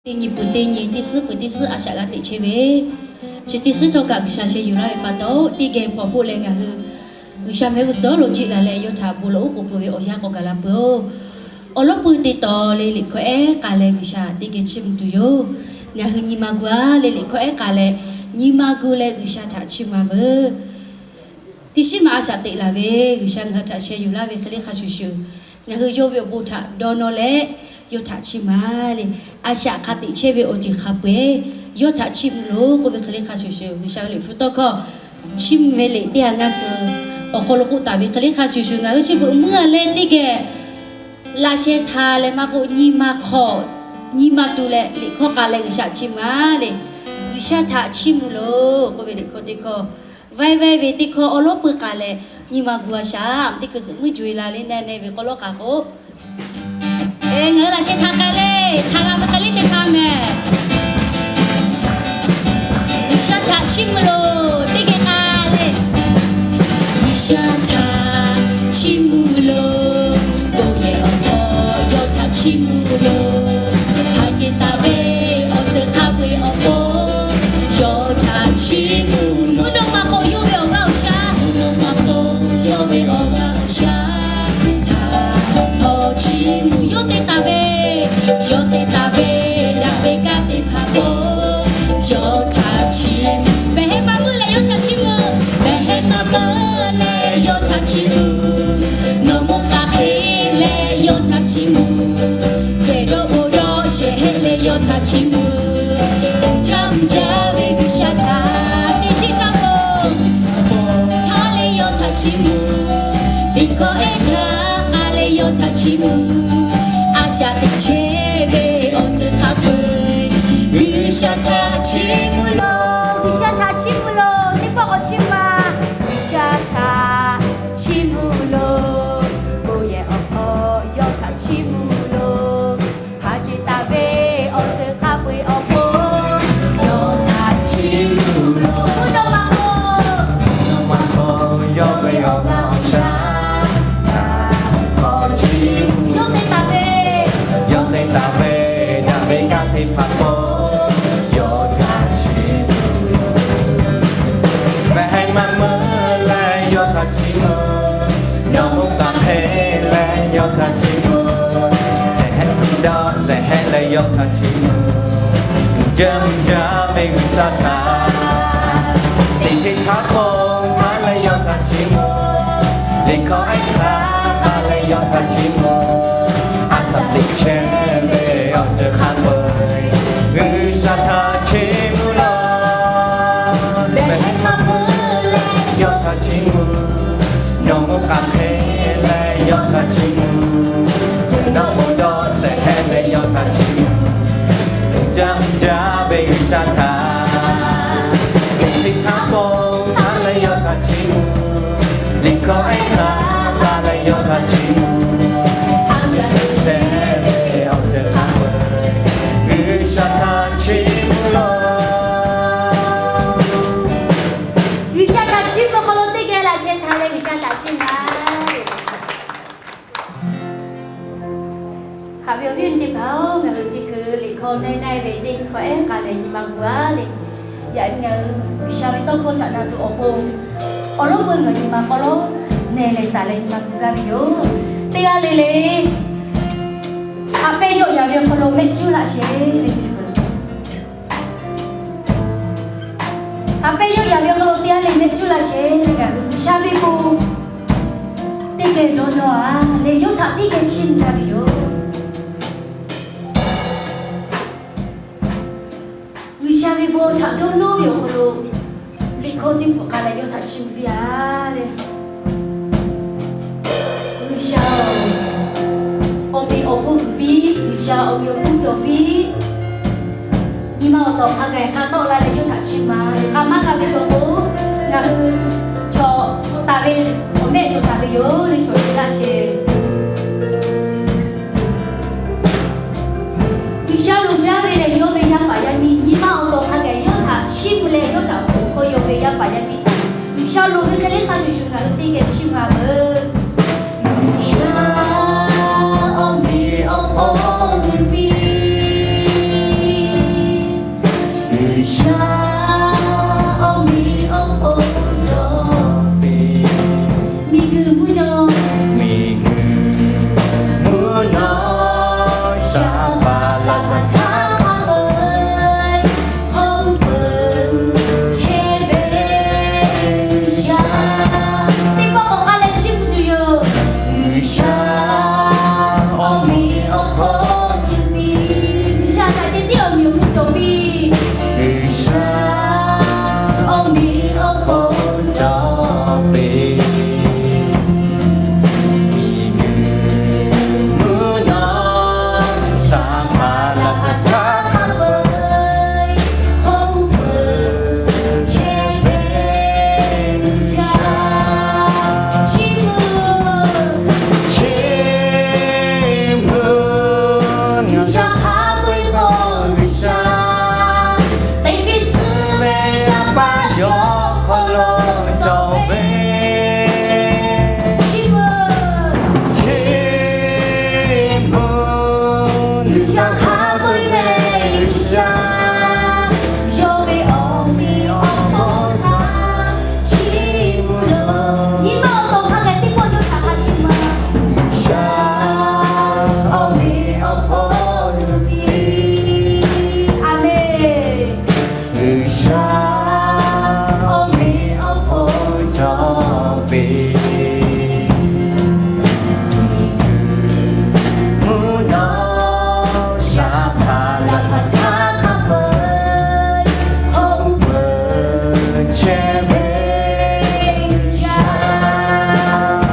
Teˇ nyi peuˬ teˇ nyi, teˇ suhˉ peuˬ teˇ suhˉ a shaꞈ g'a teꞈ chehˇ ve, chi teˇ suhˉ htawˇ kaꞈ G'uiˬsha sheh yuˬ laˇ ve pa taw, teˇ geh hpawnˬ hpoˆ leh ngaˬ hui G'uiˬsha mehˆ g'uˇ suhˍ lo jiˆ laˬ leh yawˇ htaꞈ bon lawˬ oˉ k'oˍ peuˬ ve awˬ yanˇ k'awꞈ gaˬ la peuˬ-oˬ. Awˬ lawn peuˬ teˇ tawn le liꞈ hkawˇ ehˉ k'ai leh G'uiˬsha teˇ geh chiˇ mvuh tuˬ yoˬ. Ngaˬ hui nyi ma gu-a le liꞈ hkawˇ ehˉ k'ai leh, nyi ma gu leh G'uiˬsha htaꞈ chiˇ mvuh-a veuˬ. Teˇ shiˉ ma a shaꞈ teꞈ laˬ ve, G'uiˬsha ngaˬ hui htaꞈ sheh yuˬ laˇ ve hk'e le hk'a shuˍ shuˍ, ngaˬ hui yawˇ ve awˬ bon htaꞈ dawˇ nawˇ leh yawˇ htaꞈ chiˇ mvuh-a le. A shaꞈ hk'a teꞈ chehˇ ve awˬ ceuˬ hk'a peu-eˬ yawˇ htaꞈ chiˇ mvuh loˬ k'oˆ ve hk'e le hk'a shuˍ shuˍ, G'uiˬsha ve liꞈ hpu tawˇ hkawˇ chiˇ mvuh ve liꞈ teˇ ha ngaˇ suhˍ awˬ hk'aw lo k'oˆ taˍ ve hk'e le hk'a shuˍ shuˍ, ngaˬ hui chi beuꞈ mvuhˇ-a leh teˇ geh laꞈ sheh htaꞈ leh maˇ k'oˆ, nyi ma hk'aw, nyi ma tu leh liꞈ hkawˇ k'ai leh G'uiˬsha chiˇ mvuh-a le. G'uiˬsha htaꞈ chiˇ mvuh loˬ k'oˆ ve liꞈ hkawˇ teˇ hkawˇ, vaiˇ vaiˇ ve teˇ hkawˇ awˬ lawn peuˬ k'ai leh, nyi ma gu-a shaꞈ teˇ hkui zuhꞈ muiˉ jaw-e la le, neˇ neˇ ve k'aw lawˉ k'a k'o, ngaˬ hui laꞈ sheh htaꞈ k'ai leh htaꞈ g'a ve hk'e le teˇ hkui mehˍ. G'uiˬsha htaꞈ chiˇ mvuh loˬ teˇ geh k'ai leh, G'uiˬsha htaꞈ chiˇ mvuh loˬ. Bon yehˬ awˬ hk'aw yawˇ htaꞈ chiˇ mvuh loˬ. Haꞈ ceꞈ taˍ ve awˬ tcuh hk'a peu-eˬ awˬ pon yawˇ htaꞈ chiˇ mvuh loˬ. Mvuhˇ naw ma hk'oˆ yawˇ ve awˬ g'aˇ awˬ shaˉ, mvuhˇ naw ma hk'oˆ yawˇ ve awˬ g'aˇ awˬ shaˉ htaꞈ hk'aw chiˇ mvuh. Yawˇ te taˍ ve, yawˇ te taˍ ve daꞈ ve kanˉ teˇ hpaˍ k'o, yawˇ htaꞈ chiˇ mvuh. Mehˬ heˆ maˇ meuˇ leh yawˇ htaꞈ chiˇ mvuh. Mehˬ heˆ maˇ meuˇ leh yawˇ htaꞈ chiˇ mvuh. Nawˬ mawˇ k'a hk'e leh yawˇ htaꞈ chiˇ mvuh. Cehˬ dawˇ bon dawˇ shehˍ hehˆ leh yawˇ htaꞈ chiˇ mvuh. Uiˍ jaˇ mvuh jaˇ ve G'uiˬsha htaꞈ teˇ hteˇ htaˇ k'o, htaˇ leh yawˇ htaꞈ chiˇ mvuh. Liꞈ hkawˇ ehˉ htaꞈ k'ai leh yawˇ htaꞈ chiˇ mvuh. A shaꞈ teꞈ chehˇ ve awˬ ceuˬ hk'a peu-eˬ G'uiˬsha htaꞈ chiˇ mvuh loˬ. G'uiˬsha htaꞈ chiˇ mvuh loˬ. Teˇ pawˆ k'awꞈ chiˇ mvuh-a. G'uiˬsha htaꞈ chiˇ mvuh loˬ. Bon yehˬ awˬ hk'aw yawˇ htaꞈ chiˇ mvuh loˬ. Haꞈ ceꞈ taˍ ve awˬ tcuh hk'a peu-eˬ awˬ pon yawˇ htaꞈ chiˇ mvuh loˬ. Mvuhˇ naw ma hk'oˆ, mvuhˇ naw ma hk'oˆ yawˇ ve awˬ g'aˇ awˬ shaˉ htaꞈ hk'aw chiˇ mvuh. Yawˇ te taˍ ve, yawˇ te taˍ ve daꞈ ve kanˉ teˇ hpaˍ k'o, yawˇ htaꞈ chiˇ mvuh. Mehˬ heˆ maˇ meuˇ leh yawˇ htaꞈ chiˇ mvuh. Nawˬ mawˇ k'a hk'e leh yawˇ htaꞈ chiˇ mvuh. Shehˍ hehˆ dawˇ shehˍ hehˆ leh yawˇ htaꞈ chiˇ mvuh. Uiˍ jaˇ mvuh jaˇ ve G'uiˬsha htaꞈ teˇ hteˇ htaˇ k'o, htaˇ leh yawˇ htaꞈ chiˇ mvuh. Liꞈ hkawˇ ehˉ htaꞈ k'ai leh yawˇ htaꞈ chiˇ mvuh. A shaꞈ teꞈ chehˇ ve awˬ ceuˬ hk'a peu-eˬ G'uiˬsha htaꞈ chiˇ mvuh loˬ. Mehˬ heˆ maˇ meuˇ leh yawˇ htaꞈ chiˇ mvuh. Nawˬ mawˇ k'a hk'e leh yawˇ htaꞈ chiˇ mvuh. Shehˍ dawˇ bon dawˇ shehˍ hehˆ leh yawˇ htaꞈ chiˇ mvuh. Uiˍ jaˇ mvuh jaˇ ve G'uiˬsha htaꞈ teˇ hteˇ htaˇ k'o, htaˇ leh yawˇ htaꞈ chiˇ mvuh. Liꞈ hkawˇ ehˉ htaꞈ k'ai leh yawˇ htaꞈ chiˇ mvuh. A shaꞈ teꞈ chehˇ ve awˬ ceuˬ hk'a peu-eˬ G'uiˬsha htaꞈ chiˇ mvuh loˬ. G'uiˬsha htaꞈ chiˇ mvuh hk'aw lo teˇ geh laꞈ sheh htaꞈ leh G'uiˬsha htaꞈ chiˇ mvuh-a. Haꞈ ve awˬ viˉ awˬ nyi teˇ hpaˍ-oˬ, ngaˬ hui teˇ hkui liꞈ hkawˇ neˇ neˇ ve teˇ hkui ehˉ k'a leh nyi ma gu-a le. Yaꞈ nyi ngaˬ hui G'uiˬsha ve tawˇ hkawˇ htaꞈ na tuˬ awˬ pon, awˬ lawn peuˬ ngaˬ nyi ma k'aw lonˉ nehˬ leh taˍ leh nyi ma gu gaˇ ve yoˬ. Teˇ g'aˇ le le, haꞈ pehnˇ yawˆ yaˍ ve awˬ hk'aw lo mehˆ cuˉ laˇ sheˍ ve chi peuˬ. Haꞈ pehnˇ yawˆ yaˍ ve awˬ hk'aw lo teˇ g'aˇ le mehˆ cuˉ laˇ sheˍ ve kaꞈ, G'uiˬsha ve bon teˇ geh dawˇ nawˇ-a leh yawˇ htaꞈ teˇ geh chiˇ mvuh gaˇ ve yoˬ. G'uiˬsha ve bon htaꞈ dawˇ nawˇ ve awˬ hk'aw lo, liꞈ hkawˇ teˇ hpfuhˆ k'a leh yawˇ htaꞈ chiˇ mvuh piˇ-a le. G'uiˬsha-oˬ, awˬ meꞈ awˬ hponˇ uiˍ piˇ, G'uiˬsha awˬ meꞈ awˬ hponˇ cawˬ piˇ. Nyi ma awˬ tawˍ hk'a gaˬ hk'a tawˆ la leh yawˇ htaꞈ chiˇ mvuh-a ve k'a maˇ g'a ve chaw k'o, ngaˬ hui chaw hpu taˍ ve awˬ mehˆ cawˬ taˍ ve yoˬ le, chaw te laˇ sheˍ. G'uiˬsha loˍ jaˇ ve lehˬ, yawˇ ve yaˇ paˍ yaˇ miˇ nyi ma awˬ tawˍ hk'a gaˬ yawˇ htaꞈ chiˇ mvuh leh yawˇ htaꞈ ponˬ hkawˇ yaw ve yaˇ paˍ yaˇ miˇ htaꞈ G'uiˬsha loˍ ve hk'e le hk'a shuˍ shuˍ ngaˬ hui teˇ geh chiˇ mvuh-a veuˬ. G'uiˬsha awˬ meꞈ awˬ hponˇ uiˍ piˇ. G'uiˬsha awˬ meꞈ awˬ hponˇ cawˬ ve, miˬguiˬ mvuhˇ naw, miˬguiˬ mvuhˇ naw, shaˍ paˍ laˍ saˍ htaˇ hk'a peu-eˬ hk'aw peuˬ chehˇ ve G'uiˬsha. Teˇ pawˆ k'awꞈ k'ai leh chiˇ mvuh tuˬ yoˬ. G'uiˬsha awˬ meꞈ awˬ hponˇ cawˬ ve, G'uiˬsha htaꞈ ceh tiˉ awˬ meꞈ awˬ hponˇ cawˬ ve, G'uiˬsha awˬ meꞈ awˬ hponˇ cawˬ ve, miˬguiˬ mvuhˇ naw, shaˍ paˍ laˍ saˍ htaˇ hk'a peu-eˬ hk'aw peuˬ chehˇ ve G'uiˬsha. Chiˇ mvuh, chiˇ mvuh, G'uiˬsha hk'a peu-eˬ hk'aw G'uiˬsha, teˇ piˇ suh ve yaˇ paˍ yawˇ hk'aw lo cawˬ ve. Chiˇ mvuh, chiˇ mvuh, G'uiˬsha hk'a peu-eˬ ve G'uiˬsha, yawˇ ve awˬ meꞈ awˬ hponˇ htaꞈ chiˇ mvuh loˬ. Nyi ma awˬ to hk'a gaˬ teˇ pawˆ yawˇ htaꞈ hk'a chiˇ mvuh. G'uiˬsha awˬ meꞈ awˬ hponˇ cawˬ ve. A menˬ. G'uiˬsha awˬ meꞈ awˬ hponˇ cawˬ ve, miˬguiˬ mvuhˇ naw, shaˍ paˍ laˍ saˍ htaˇ hk'a peu-eˬ hk'aw peuˬ chehˇ ve G'uiˬsha.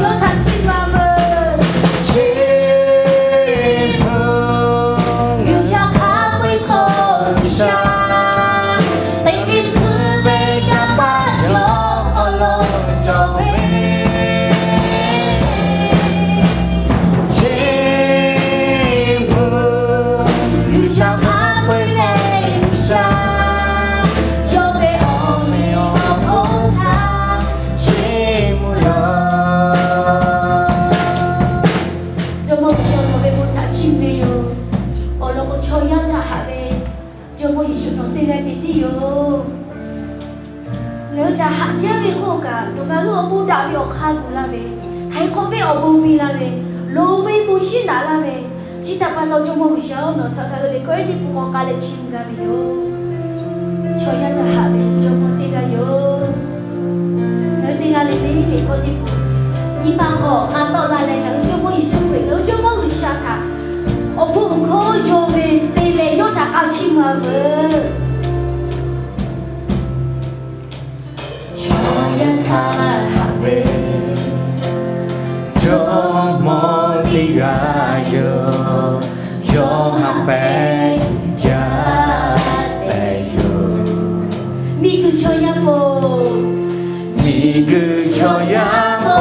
Yawˇ htaꞈ chiˇ mvuh, chiˇ mvuh, G'uiˬsha hk'a peu-eˬ hk'aw G'uiˬsha, teˇ piˇ suh ve yaˇ paˍ yawˇ hk'aw lo cawˬ ve. Chiˇ mvuh, G'uiˬsha hk'a peu-eˬ ve G'uiˬsha, yawˇ ve awˬ meꞈ awˬ hponˇ htaꞈ chiˇ mvuh loˬ. Jawˇmawˇ G'uiˬsha nawˬ ve bon htaꞈ chiˇ mvuh ve yoˬ. Awˬ lawn k'o, chaw yaˇ htaꞈ haꞈ ve Jawˇmawˇ Yeˍsuˆ nawˬ teˇ g'aˇ ceh tiˉ yoˬ. Ngaˬ hui htaꞈ haꞈ jaˇ ve k'oˆ kaꞈ, nawˬ ngaˬ hui awˬ bon daꞈ ve awˬ hk'aˇ gu laˇ ve, htaiˍ hk'awꞈ ve awˬ bon piˇ laˇ ve, loˍ ve bon shiˉ naꞈ laˇ ve, chi htaꞈ pa taw Jawˇmawˇ G'uiˬsha-oˬ, nawˬ htaꞈ ngaˬ hui liꞈ hkawˇ teˇ hpu k'awꞈ k'ai leh chiˇ mvuh gaˇ ve yoˬ. Chaw yaˇ htaꞈ haꞈ ve Jawˇmawˇ teˇ g'aˇ yoˬ. Ngaˬ hui teˇ g'aˇ le le liꞈ hkawˇ teˇ hpu nyi ma hk'aw k'a tawˆ la leh, ngaˬ hui Jawˇmawˇ Yeˍsuˆ Hkriꞈ, ngaˬ hui Jawˇmawˇ G'uiˬsha htaꞈ awˬ bon awˬ hkawˇ yaw ve te leh yawˇ htaꞈ k'a chiˇ mvuh-a veuˬ. Chaw yaˇ htaꞈ haꞈ ve Jawˇmawˇ teˇ g'aˇ yoˬ. Yawˇ haꞈ pehnˇ jaˇ tehꞈ yoˬ. Miˬguiˬ chaw yaˇ k'o, miˬguiˬ chaw yaˇ k'o,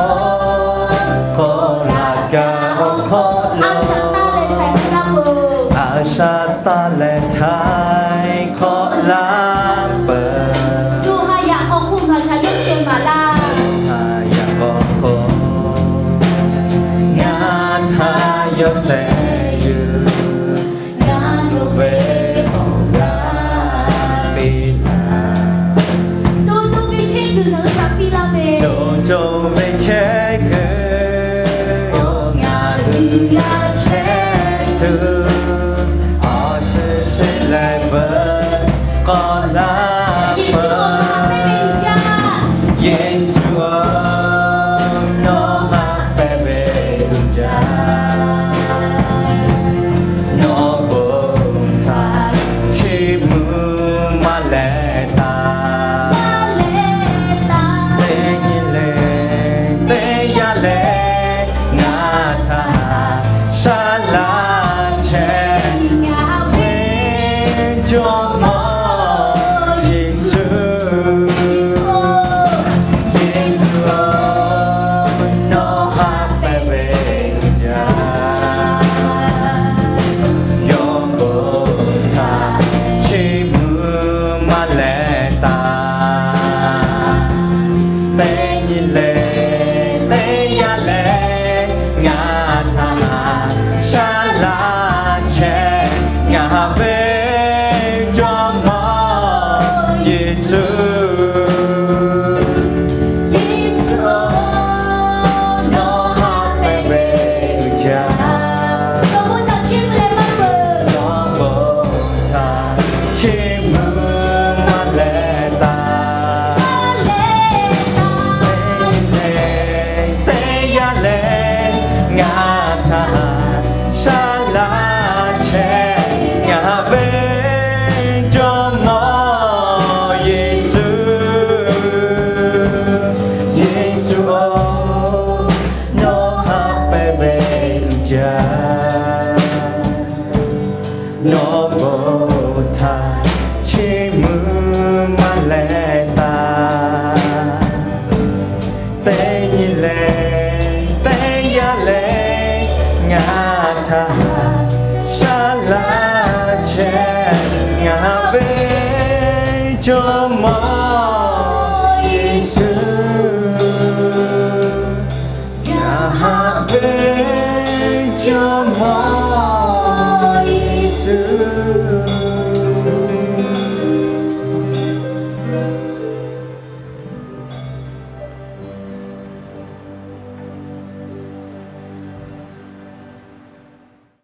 k'awꞈ laꞈ ka awˬ hk'aw lo a shaꞈ taˇ leh htaiˍ hk'awꞈ laˇ peuˬ. A shaꞈ taˇ leh htaiˍ hk'awꞈ laˇ peuˬ. Co ha yaꞈ k'aw hk'oˆ ngaˬ htaꞈ yawˇ sheh maˍ laˇ. Co ha yaꞈ k'aw hk'oˆ ngaˬ htaꞈ yawˇ sheh yuˬ. Ngaˬ yawˇ ve awˬ g'aˇ piˇ laˇ. Co co ve chehˇ kuiˬ ngaˬ hui htaꞈ piˇ laˇ ve. Co co ve chehˇ kuiˬ ngaˬ hui g'a chehˇ tuˬ, awˬ suhˍ sheˍ leh veuꞈ k'awꞈ laˇ peuˬ. Yeˍsuˆ-oˬ, nawˬ haꞈ pehnˇ ve uiˍ jaˇ. Nawˬ bon htaꞈ chiˇ mvuh maˇ leh taˍ. Teˇ nyi le teˇ yanˇ leh ngaˬ htaꞈ shaˉ laˇ chehˇ ve Jawˇmawˇ Yeˍsuˆ. Yeˍsuˆ-oˬ, nawˬ haꞈ pehnˇ ve uiˍ jaˇ. Yawˇ bon htaꞈ chiˇ mvuh maˇ leh taˍ. Teˇ nyi le teˇ yanˇ leh ngaˬ htaꞈ shaˉ laˇ chehˇ ngaˬ ve Jawˇ ve chaw